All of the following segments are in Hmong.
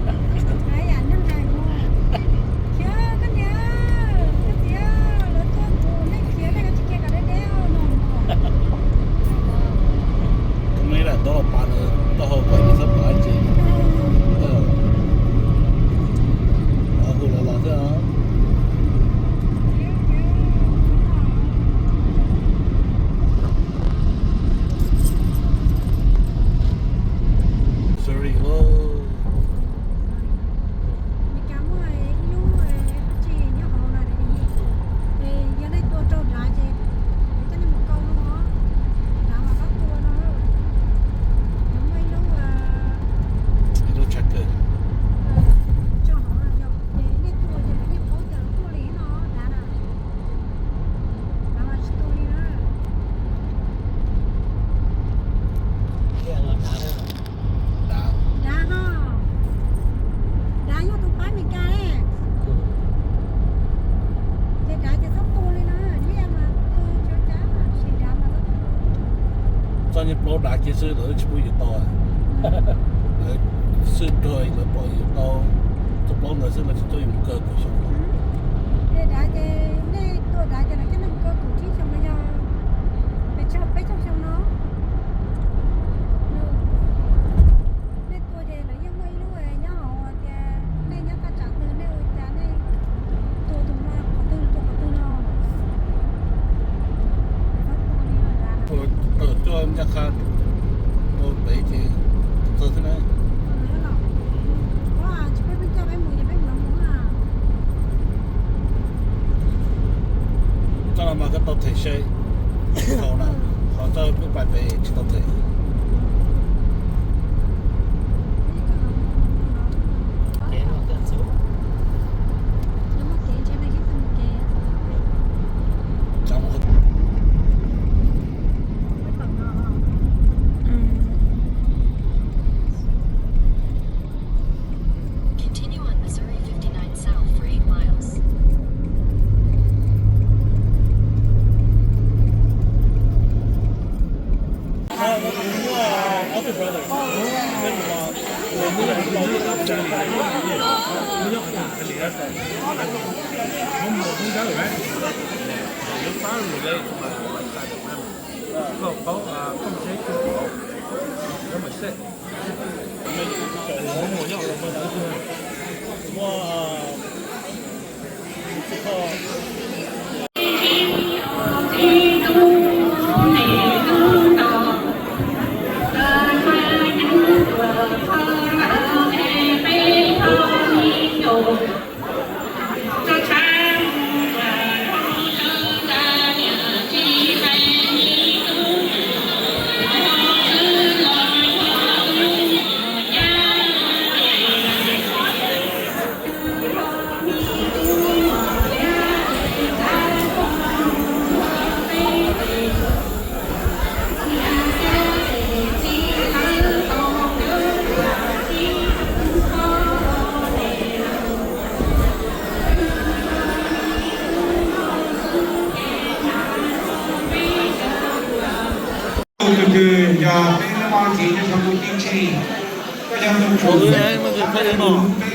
Ai ya, neeg hais kuv, khiav koj niam, koj txiv, lawv tua kuv, nej khiav nej tsis khiav kom deb deb no. Tus me lam tau los pas nws taub hau kom nws txhob pom dab tsi. Hu los los xwb. Sorry. Meskas muaj ib lub dab tsi nyob hauv no, ces yog nej tua rau dav ces coj nej mus kaw no, dav mas txhob tua no. Muaj ib lub, ib lub tshav kawg tso hauv no, yog ces nej tua ces lawv yeej paub tias lawv tuaj li no, dav na. Dav mas tsis tua li na. Dav ho. Dav yog tus pab Meskas ne. Ces dav ces txhob tua li na, liaj mas tua tso cab, tab sis dav mas txhob tua. Txoj niag plaub dav kiag xwb lawv tsis pub yus tau. Lawv xwb nrog lawv pom yus tau txoj plaub ntawd xwb mas tsis txawj yus mus kawg kaum xyoo. Ces dav ces nej tua dav ces lawv coj nej mus kawg kaum tsib xyoo no yog pes tsawg peb caug xyoo no. Nej tua ces lawv yeej muaj ib lub nyob hauv tias nej nyob thaj tsam twg nej ua cas nej tua tus no qhov twg tua qhov twg no. Tawm tuaj ncaj qha ua pem ces txog xwb na. Txoj no mas koj tau them se, thaum na, qhov txoj peb pais pem tsis tau them. Continue on Missouri fifty-nine South for eight miles. Tus twg yog peb lub mob ntxiv nyob rau tus tib tsi, koj yog tus tsum peb.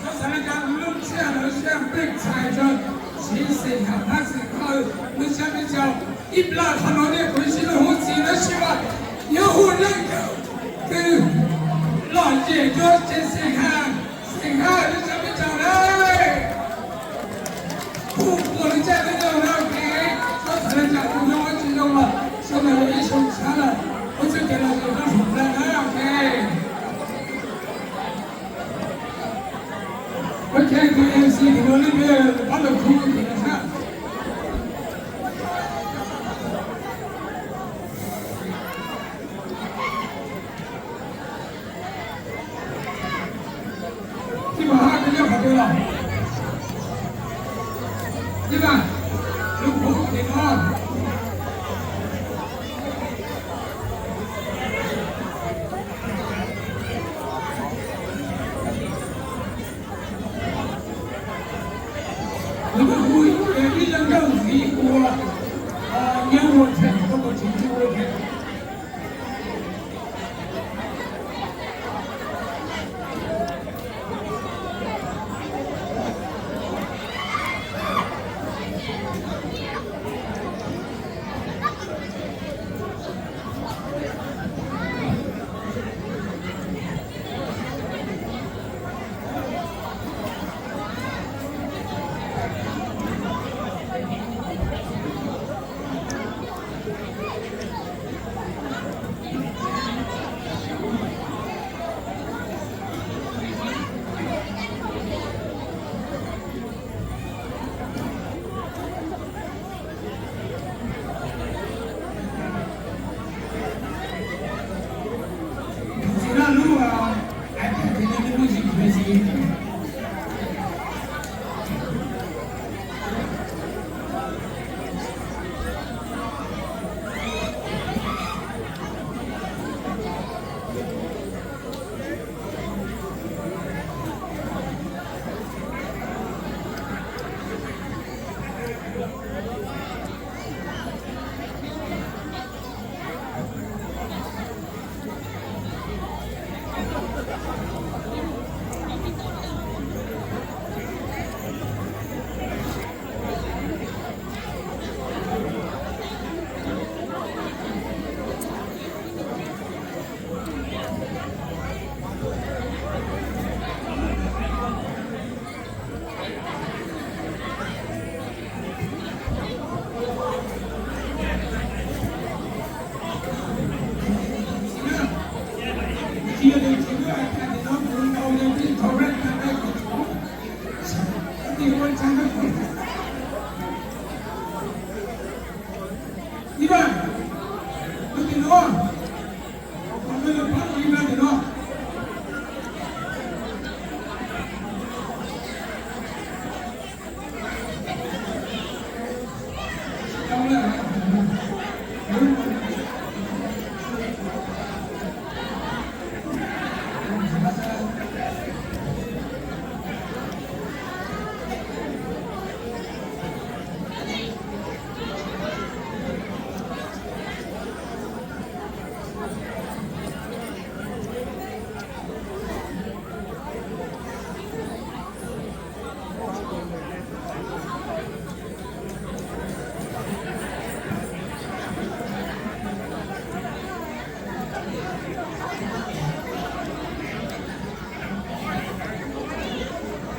Xav xav li cas lub tsiaj lawv siab peb txhais rau, siv xeem hab hab xeem hawj lub siab peb txhais. Ib plag qhov no nej kuv sib lug hu txiv tab sis mas yuav hu leej twg los yem rua tsev xeem hab xeem hawj lub siab peb txhais na. Hu puas lub tsiaj twb zoo na, ok. Xav xav li cas kuv nyob tsis zoo los xyoo no yog ib xyoo sab lawm, ua txuj kev los yem rau saum plawv na, ok. Ok, tus MC tus no lub npe pab lug khub tim no sab. Tij Vam hab koj nyob qhov twg los? Tij Vam, lub khub tim no. Lawv kuj hu ib leeg nkauj ntxim ua nyob ua them, koj puas tsis nyob ua them?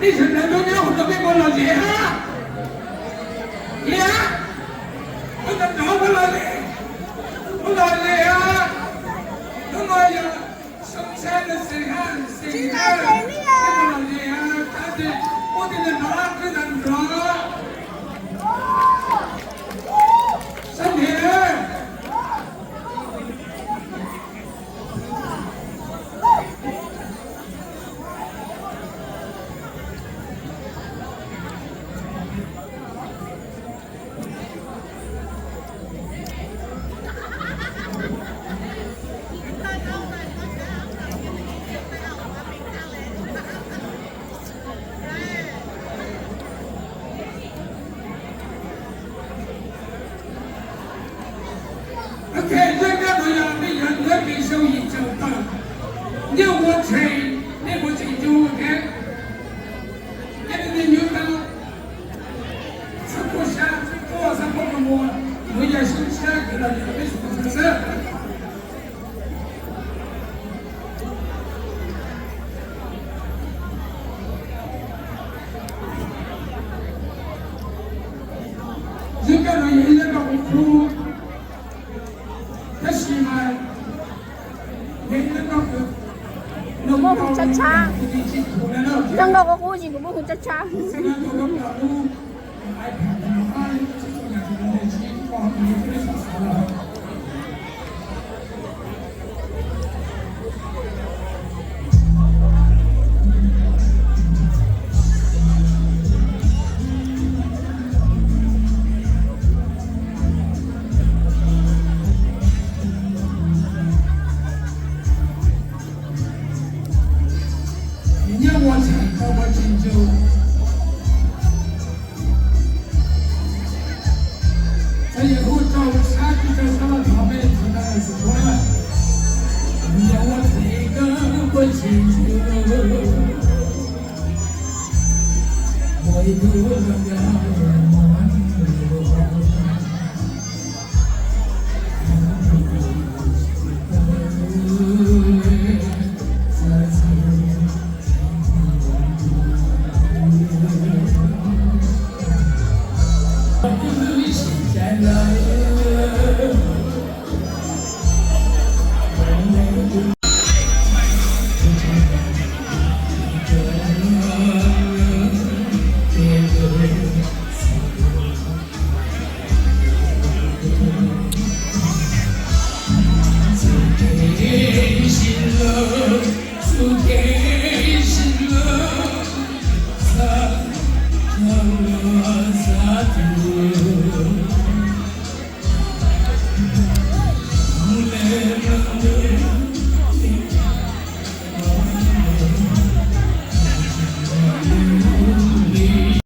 Peb sawv daws nyob nyob hauv no peb puas lom zem hab? Liam, koj tau nrov puas lom zem? Puas lom zem hab? Hnub no yog xyoo tshab no xeem hab, xeem hab, peb puas lom zem hab? Tab sis muaj tej neeg nrov, peb tau nrov. Sab ntev. Ok, zaj dab no yog nej yog ntawv pem xyoo yim caum tawm, nyob ua tshee, nej ua tshee ncu thiab, nej nyuaj tau, xab puab sab, xab puab, xab puab mus ua, yuav yog xyoo tshab kws los yog peb xyoo tshab xwb. Zaj dab no yog ib zaj dab qub qub, tab sis mas yog ib zaj dab no, qub qub tshab tshab, zaj dab qub qub ces qub qub tshab tshab. Nyob ua tshee tau ua tshee ncu, txawm yog hu rau sab tsis rau sab los thov peb sawv daws xub pab, yog ua tshee kawg ua tshee ncu, ua ib tug zoo nkauj,